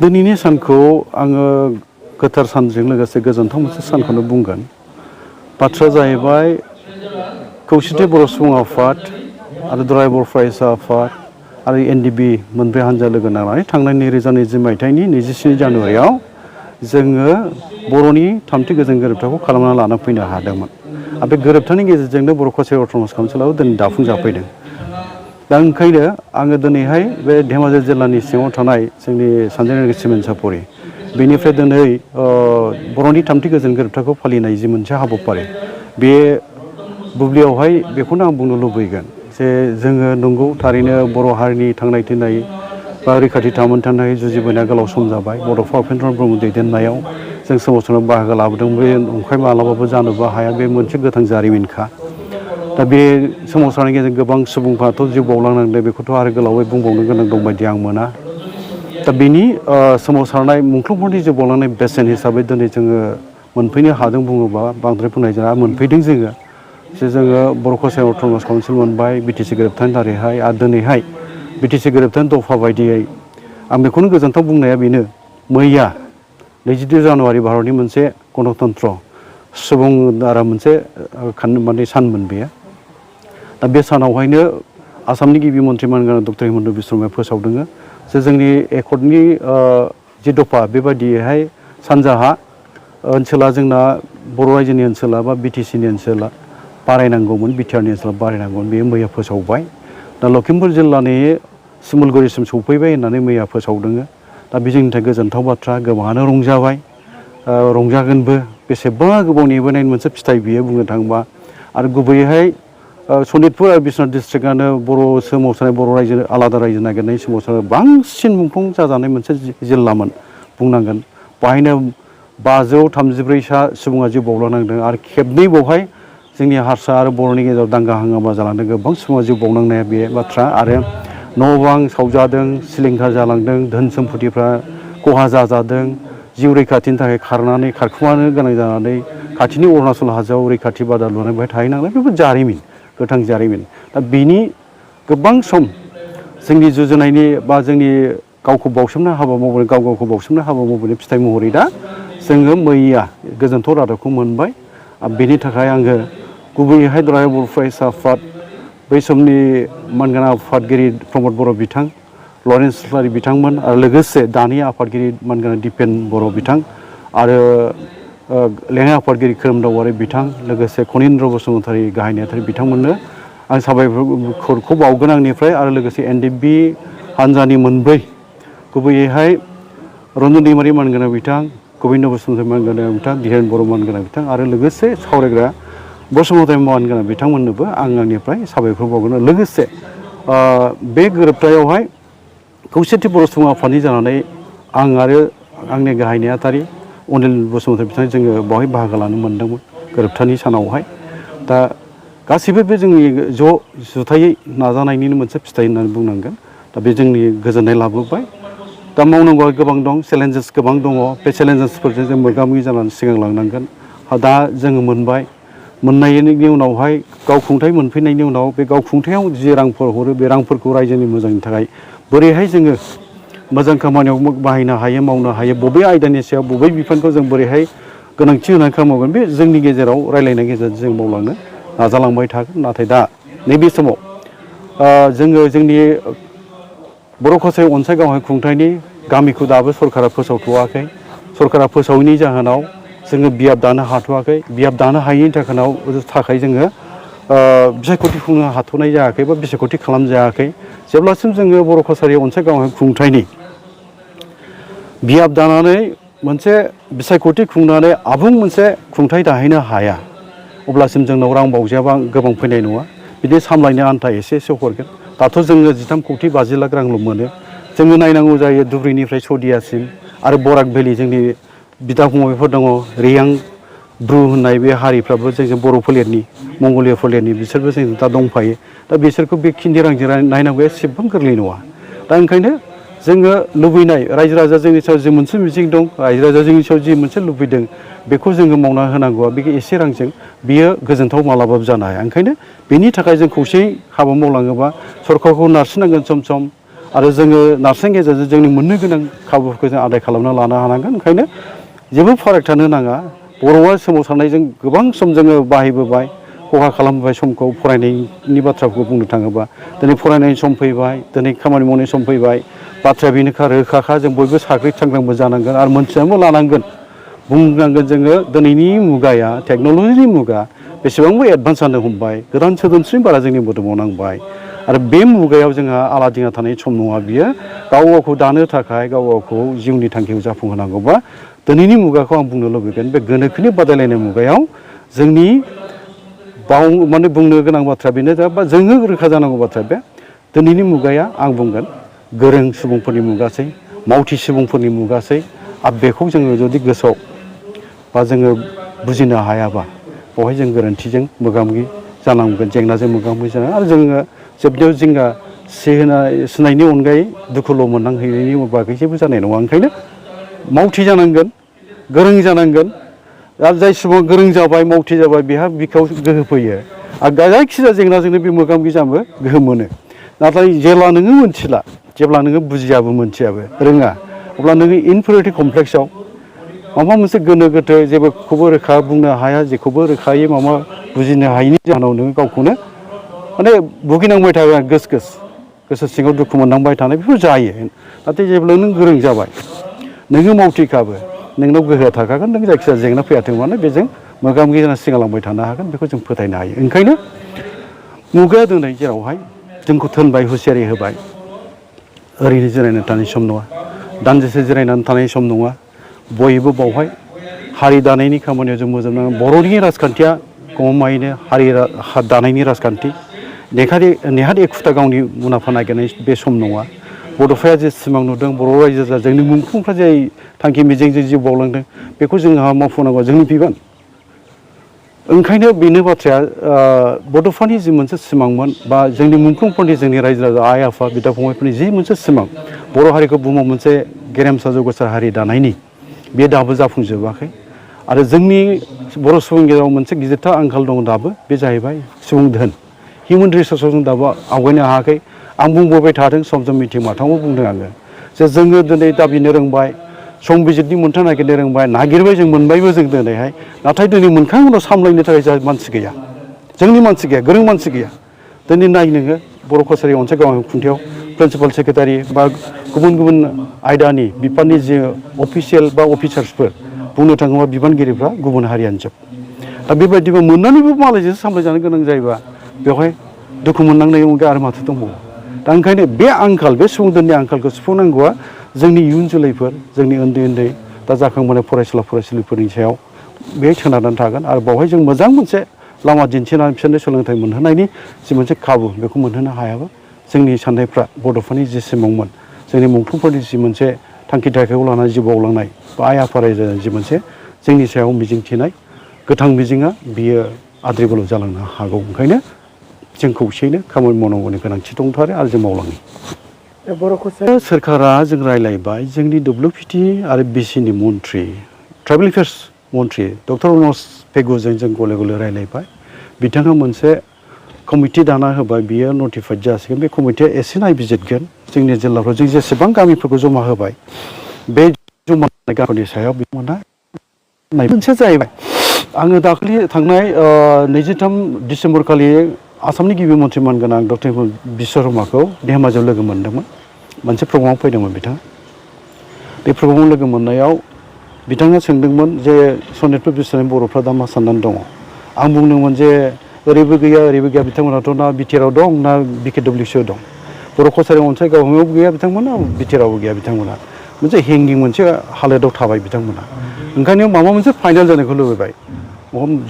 दिनैनि सानखौ आङो गोथार सानजों लोगोसे गोजोनथाव मोनसे सानखौनो बुंगोन। बाथ्राया जाहैबाय खौसेथि बर' सुबुं आफाद आरो दुलाराय बर' फरायसा आफाद आरो NDB मोनब्रै हानजा लोगो नांनानै थांनाय 2020 मायथाइनि 27 जानुवारियाव जोङो बर'नि थामथि गोजोन गोरोबथाखौ खालामना लाना फैनो हादोंमोन। आरो बे गोरोबथानि गेजेरजोंनो बर' कसारि अट'नमास काउन्सिलाव दिनै दाफुंजाफैदों। दा ओंखायनो आङो दिनैहाय बे धेमाजि जिल्लानि सिङाव थानाय जोंनि सानजारि सिमेन्ट सापरि बेनिफ्राय दिनै बर'नि थामथि गोजोन गोरोबथाखौ फालिनाय जि मोनसे हाबाफारि बे बुब्लियावहाय बेखौनो आं बुंनो लुबैगोन जे जोङो नंगौ थारैनो बर' हारिनि थांनाय थैनाय बा रैखाथि थामोनथानो थाखाय जुजिबोनाया गोलाव सम जाबाय। बड'फा उपेन्द्र ब्रह्म दैदेननायाव जों सोमावसारनायाव बाहागो लाबोदों। बे नंखाय मालाबाबो जानोबो हाया, बे मोनसे गोथां जारिमिनखा। दा बे सोमावसारनायनि गेजेरजों गोबां सुबुंफ्राथ' जिउ बावलांनांदों, बेखौथ' आरो गोलावै बुंबावनो गोनां दंबायदि आं मोना। दा बेनि सोमावसारनाय मुंख्लंफोरनि जिउ बावलांनाय बेसेन हिसाबै दिनै जोङो मोनफैनो हादों बुङोबा बांद्राय बुंनाय जाया। मोनफैदों जोङो जे जोङो बर' कसारि अट'नमास काउन्सिल मोनबाय BTC गोरोबथानि दारैहाय। आरो दिनैहाय BTC गोरोबथानि दफा बायदियै आं बेखौनो गोजोनथाव बुंनाया बेनो, मैया 22 जानुवारि भारतनि मोनसे गणतन्त्र सुबुं द्वारा मोनसे माने सानमोन बेयो। दा बे सानावहायनो आसामनि गिबि मन्त्रि मानगोनां डक्टर हिमन्त बिश्व शर्माया फोसावदों जे जोंनि एकर्डनि जि दफा बेबायदियैहाय सानजाहा ओनसोला जोंना बर' रायजोनि ओनसोला बा BTCनि ओनसोला बारायनांगौमोन, BTRनि ओनसोला बारायनांगौमोन, बेयो मैया फोसावबाय। दा लखिमपुर जिल्लानि सिमुलगुरिसिम सौफैबाय होननानै मैया फोसावदों। दा बे जोंनि थाखाय गोजोनथाव बाथ्रा। गोबाङानो रंजाबाय, रंजागोनबो। बेसेबा गोबाव नेबोनायनि मोनसे फिथाइ बियो बुंनो थाङोबा। आरो गुबैयैहाय सनितपुर आरो बिश्वनाथ डिस्ट्रिक्टआनो बर' सोमावसारनाय, बर' रायजो आलादा रायजो नागिरनाय सोमावसारनाय बांसिन मुंख्लं जाजानाय मोनसे जिल्लामोन बुंनांगोन। बाहायनो 534 सुबुङा जिउ बावलांनांदों आरो खेबनै बावहाय जोंनि हारसा आरो बर'नि गेजेराव दांगा हांगामा जालांदों। गोबां सुबुङा जिउ बावनांनाया बे बाथ्रा। आरो न' बां सावजादों, सिलिंखार जालांदों, धोन सम्फथिफ्रा खहा जाजादों। जिउ रैखाथिनि थाखाय खारखुमानो गोनां जानानै खाथिनि अरुणाचल हाजोआव रैखाथि बादा लुनानै बेहाय थाहैनांनाय, बेबो जारिमिन, गोथां जारिमिन। दा बेनि गोबां सम जोंनि जुजिनायनि बा जोंनि गावखौ बावसोमनो हाबा मावबोनाय, गावखौ बावसोमनो हाबा मावबोनाय फिथाइ महरै दा जोङो मैया गोजोनथाव रादाबखौ मोनबाय। बेनि थाखाय आङो गुबैयैहाय दुलाराय बर' फरायसा आफाद, बै समनि मानगोनां आफादगिरि प्रमद बर' बिथां, लरेन्स इस्लारि बिथांमोन, आरो लोगोसे दानि आफादगिरि मानगोनां दिपेन बर' बिथां, आरो लेङाइ आफादगिरि खोरोमदाव औवारि बिथां, लोगोसे खनिन्द्र बसुमतारी गाहाय नेहाथारि बिथांमोननो आं साबायखरखौ बावगोन आंनिफ्राय। आरो लोगोसे NDB हानजानि मोनब्रै, गुबैयैहाय रन्जन दैमारि मानगोनां बिथां, गबिन्द बसुमतारी मानगोनां बिथां, धिरेन बर' मानगोनां बिथां, आरो लोगोसे सावरायग्रा बसुमतारी मानगोनां बिथांमोननोबो आं आंनिफ्राय साबायखर बावगोन। लोगोसे बे गोरोबथायावहाय खौसेथि बर' सुबुं आफादनि जानानै आं आरो आंनि गाहाय नेहाथारि अनिल बसुमतारी बिथां जोङो बावहाय बाहागो लानो मोनदोंमोन गोरोबथानि सानावहाय। दा गासैबो बे जोंनि जुथायै नाजानायनिनो मोनसे फिथाइ होननानै बुंनांगोन। दा बे जोंनि गोजोननाय लाबोबाय। दा मावनांगौआ गोबां दं, चेलेन्जेस गोबां दङ। बे चेलेन्जेसफोरजों जों मोगा मोगि जानानै सिगां लांनांगोन। दा जोङो मोनबाय, मोननायनि उनावहाय गावखुंथाइ मोनफैनायनि उनाव बे गावखुंथायाव जि रांफोर हरो, बे रांफोरखौ रायजोनि मोजांनि थाखाय बोरैहाय जोङो मोजां खामानियाव बाहायनो हायो, मावनो हायो, बबे आयदानि सायाव बबे बिफानखौ जों बोरैहाय गोनांथि होनानै खामानि मावगोन, बे जोंनि गेजेराव रायलायनायनि गेजेरजों जों मावलांनो नाजालांबाय थागोन। नाथाय दा नैबे समाव जोङो जोंनि बर' कसारि अनसायगावनाय खुंथायनि गामिखौ दाबो सरकारा फोसावथ'वाखै। सरकारा फोसावैनि जाहोनाव जोङो बियाब दानो हाथ'वाखै। बियाब दानो हायैनि थाखाय जोङो बिसायख'थि खुंनो हाथ'नाय जायाखै बा बिसायख'थि खालामजायाखै। जेब्लासिम जोङो बर' कसारि अनसायगावनाय खुंथायनि बियाब दानानै मोनसे बिसायख'थि खुंनानै आबुं मोनसे खुंथाय दाहैनो हाया, अब्लासिम जोंनाव रां बावजायाबा गोबां फैनाय नङा। बिदि सामलायनो आन्था एसे हरगोन। दाथ' जोङो 13 कौटि 50 लाख रांल' मोनो। जोङो नायनांगौ जायो धुबुरीनिफ्राय सदियासिम आरो बराक भेलि जोंनि बिदा फंबायफोर दङ, रियां ब्रु होननाय बे हारिफ्राबो जोंजों बर' फोलेरनि, मंगलिया फोलेरनि, बिसोरबो जोंजों दा दंफायो। दा बिसोरखौ बेखिनि रांजों नायनांगौआ एसेबां गोरलै नङा। दा ओंखायनो जोङो लुबैनाय, रायजो राजा जोंनि सायाव जि मोनसे मिजिं दं, रायजो राजा जोंनि सायाव जि मोनसे लुबैदों, बेखौ जोङो मावना होनांगौआ बे एसे रांजों बियो गोजोनथाव मालाबाबो जानो हाया। ओंखायनो बेनि थाखाय जों खौसेयै हाबा मावलाङोबा सरकारखौ नारसिननांगोन सम सम, आरो जोङो नार्सिं गेजेरजों जोंनि मोननो गोनां खाबुफोरखौ जों आदाय खालामना लानो हानांगोन। ओंखायनो जेबो फाराग थानो नाङा। बर'आ सोमावसारनायजों गोबां सम जोङो बाहायबोबाय, खहा खालामबोबाय समखौ फरायनायनि बाथ्राखौ बुंनो थाङोबा। दिनै फरायनायनि सम फैबाय, दिनै खामानि मावनायनि सम फैबाय। बाथ्राया बेनोखा रोखाखा जों बयबो साख्रि सांग्रांबो जानांगोन आरो मोनथिनानैबो लानांगोन। बुंनांगोन जोङो दिनैनि मुगाया टेक्न'लजिनि मुगा बेसेबांबो एडभान्स जानो हमबाय, गोदान सोदोमस्रि बारा जोंनि मोदोमाव नांबाय आरो बे मुगायाव जोंहा आलादिङा थानाय सम नङा बियो। गाव गावखौ दानो थाखाय, गाव गावखौ जिउनि थांखिखौ जाफुंहोनांगौबा दिनैनि मुगाखौ आं बुंनो लुबैगोन बे गोनोखोनि बादायलायनाय मुगायाव जोंनि माने बुंनो गोनां बाथ्राया बेनो बा जोङो रोखा जानांगौ बाथ्राया बे दिनैनि मुगाया आं बुंगोन गोरों सुबुंफोरनि मुगासै, मावथि सुबुंफोरनि मुगासै आरो बेखौ जोङो जुदि गोसोआव बा जोङो बुजिनो हायाबा बेवहाय जों गोरोन्थिजों मोगा मोगि जानांगोन, जेंनाजों मोगा मोगि जानांगोन आरो जोङो जोबनायाव जिंगा सिनायनि अनगायै दुखुल' मोननांहैनायनि बागै जेबो जानाय नङा। ओंखायनो मावथि जानांगोन, गोरों जानांगोन आरो जाय सुबुङा गोरों जाबाय, मावथि जाबाय बेहा बिखायाव गोहो फैयो आरो जायखिजाया जेंनाजोंनो बे मोगा मोगि जानो गोहो मोनो। नाथाय जेब्ला नोङो मोनथिला, जेब्ला नोङो बुजियाबो मोनथियाबो रोङा, अब्ला नोङो इनफिरियरिटि कमप्लेक्सआव माबा मोनसे गोनो गोथो जेबोखौबो रोखा बुंनो हाया, जेखौबो रोखायै माबा बुजिनो हायिनि जाहोनाव नोङो गावखौनो माने भुगिनांबाय थागोन, गोसो सिङाव दुखु मोननांबाय थानाय बेफोर जायो। नाथाय जेब्ला नों गोरों जाबाय, नोङो मावथिखाबो, नोंनाव गोहोआ थाखागोन, नों जायखिजाया जेंना फैयाथों मानो बेजों मोगा मोगि जाना सिगांलांबाय थानो हागोन, बेखौ जों फोथायनो हायो। ओंखायनो मुगाया दिनै जेरावहाय जोंखौ थोनबाय, हुसियारि होबाय, ओरैनो जिरायनानै थानाय सम नङा, दान्दिसे जिरायनानै थानाय सम नङा। बयबो बावहाय हारि दानायनि खामानियाव जों मोजोमनांगोन। बर'नि राजखान्थिया गमामायैनो हारि दानायनि राजखान्थि। नेहाद एखुथा गावनि मुलाम्फा नागिरनाय बे सम नङा। बड'फाया जे सिमां नुदों, बर' रायजोआ जोंनि मुंख्लंफ्रा जे थांखि मिजिंजों जिउ बावलांदों बेखौ जोंहा मावफुंनांगौआ जोंनि बिबान। ओंखायनो बेनो बाथ्राया बड'फानि जि मोनसे सिमांमोन बा जोंनि मुंख्लंफोरनि, जोंनि रायजो राजा, आइ आफा, बिदा फंबायफोरनि जि मोनसे सिमां बर' हारिखौ बुहुमाव मोनसे गेरेमसा जौगासार हारि दानायनि, बे दाबो जाफुंजोबाखै। आरो जोंनि बर' सुबुंनि गेजेराव मोनसे गिदिरथार आंखाल दं दाबो, बे जाहैबाय सुबुं धोन। हिउमेन रिसर्सआव जों दाबो आवगायनो हायाखै। आं बुंबोबाय थादों, सम सम मिथिं माथाङाव बुंदों आङो जे जोङो दिनै दाबिनो रोंबाय, संबिजितनि मोन्थाय नागिरनो रोंबाय, नागिरबाय जों मोनबायबो जों दिनैहाय। नाथाय दिनै मोनखांनायनि उनाव सामलायनो थाखाय जोंहा मानसि गैया, जोंनि मानसि गैया, गोरों मानसि गैया। दिनै नाय नोङो बर' कसारि अनसाय गावां खुंथायाव प्रिन्सिपाल सेक्रेटारि बा गुबुन गुबुन आयदानि बिफाननि जे अफिसियेल बा अफिसार्सफोर बुंनो थाङोबा बिबानगिरिफ्रा गुबुन हारियानो जोब। दा बेबायदिबा मोननानैबो मालायजोंसो सामलायजानो गोनां जायोबा बेवहाय दुखु मोननांनायनि अनगा आरो माथो दंबावो। दा ओंखायनो बे आंखाल, बे सुबुंधोननि आंखालखौ सुफुंनांगौआ जोंनि इयुन जोलैफोर, जोंनि उन्दै उन्दै दा जाखांबोनाय फरायसुला फरायसुलिफोरनि सायाव बे सोनारनानै थागोन। आरो बावहाय जों मोजां मोनसे लामा दिन्थिनानै बिसोरनो सोलोंथाइ मोनहोनायनि जि मोनसे खाबु बेखौ मोनहोनो हायाबा जोंनि साननायफ्रा बड'फानि जि सिमांमोन, जोंनि मुंख्लंफोरनि जि मोनसे थांखि थाखायखौ लानानै जिउ बावलांनाय बा आइ आफा रायजोनि जि मोनसे जोंनि सायाव मिजिंथिनाय गोथां मिजिङा बियो आद्रि गोलाव जालांनो हागौ। ओंखायनो जों खौसेयैनो खामानि मावनांगौनि गोनांथि दंथारो आरो जों मावलाङो। सोरखारा जों रायज्लायबाय, जोंनि डब्लिउपिटि आरो बिसिनि मन्थ्रि, ट्राइबेल एफेयार्स मन्थ्रि डक्टर मनज पेगुजों जों गले गले रायज्लायबाय। बिथाङा मोनसे कमिटि दाना होबाय, बियो नटिफाइड जासिगोन। बे कमिटिया एसे नायबिजिरगोन जोंनि जिल्लाफ्राव जों जेसेबां गामिफोरखौ जमा होबाय, बे जमा होनाय गामिफोरनि सायाव बिथांमोनहा मोनसे जाहैबाय। आङो दाखालि थांनाय 23 डिसेम्बर खालि आसामनि गिबि मन्थ्रि मानगोनां डक्टर बिश्वकर्माखौ धेमाजियाव लोगो मोन्दोंमोन। मोनसे प्रग्रामाव फैदोंमोन बिथाङा। बे प्रग्रामाव लोगो मोननायाव बिथाङा सोंदोंमोन जे सनितपुर बिस्वनाथनि बर'फ्रा दा मा साननानै दङ। आं बुंदोंमोन जे ओरैबो गैया ओरैबो गैया, बिथांमोनाथ' ना बिटिआरआव दं ना बिकेडब्लिउसिआव दं। बर' कसारि अनसाय गावहाबो गैया बिथांमोना, बिटिआरआवबो गैया बिथांमोना। मोनसे हेंगिं मोनसे हालोदाव थाबाय बिथांमोना। ओंखायनो माबा मोनसे फाइनाल जानायखौ लुबैबाय।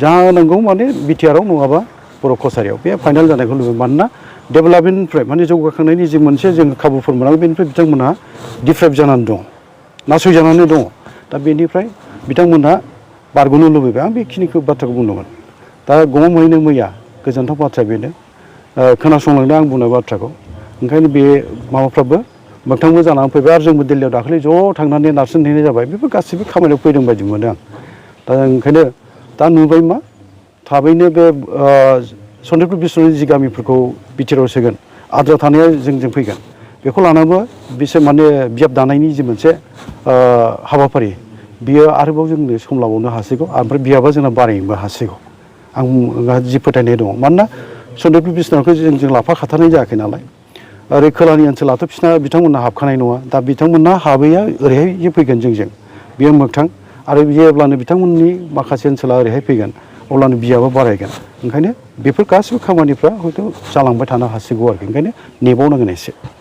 जानांगौ माने बिटिआरआव नङाबा बर' कसारियाव बे फाइनाल जानायखौ लुबैयो। मानोना डेभेलपमेन्टनिफ्राय माने जौगाखांनायनि जि मोनसे जों खाबुफोर मोनांगौ बेनिफ्राय बिथांमोनहा डिप्राइभ जानानै दं, नासयजानानै दङ। दा बेनिफ्राय बिथांमोनहा बारग'नो लुबैबाय। आं बेखिनिखौ बाथ्राखौ बुंदोंमोन। दा गमामायैनो मैया गोजोनथाव बाथ्राया बेनो, खोनासंलांदों आं बुंनाय बाथ्राखौ। ओंखायनो बे माबाफ्राबो मोगथांबो जानानै फैबाय। आरो जोंबो दिल्लीयाव दाखालि ज' थांनानै नारसिनहैनाय जाबाय। बेफोर गासैबो खामानियाव फैदों बायदि मोनो आं। दा ओंखायनो दा नुबाय मा थाबैनो बे सनितपुर बिस्वनाथनि जि गामिफोरखौ बिटिआरआव सोगोन, आद्रा थानाया जोंजों फैगोन। बेखौ लानानैबो बिसोर माने बिजाब दानायनि जि मोनसे हाबाफारि बियो आरोबाव जोंनो सम लाबावनो हासिगौ ओमफ्राय बिजाबा जोंना बारायनोबो हासिगौ आंहा जि फोथायनाय दङ मानोना सनितपुर बिश्वनाथखौ जों लाफाखाथारनाय जायाखै नालाय ओरै खोलानि ओनसोलाथ' बिथांमोनहा हाबखानाय नङा दा बिथांमोनहा हाबैया ओरैहाय फैगोन जोंजों बेयो मोगथां आरो जेब्लानो बिथांमोननि माखासे ओनसोला ओरैहाय फैगोन अब्लानो बियाबा बारायगोन ओंखायनो बेफोर गासिबो खामानिफ्रा हयथ' जालांबाय थानो हासिगौ आरोखि ओंखायनो नेबावनांगोन एसे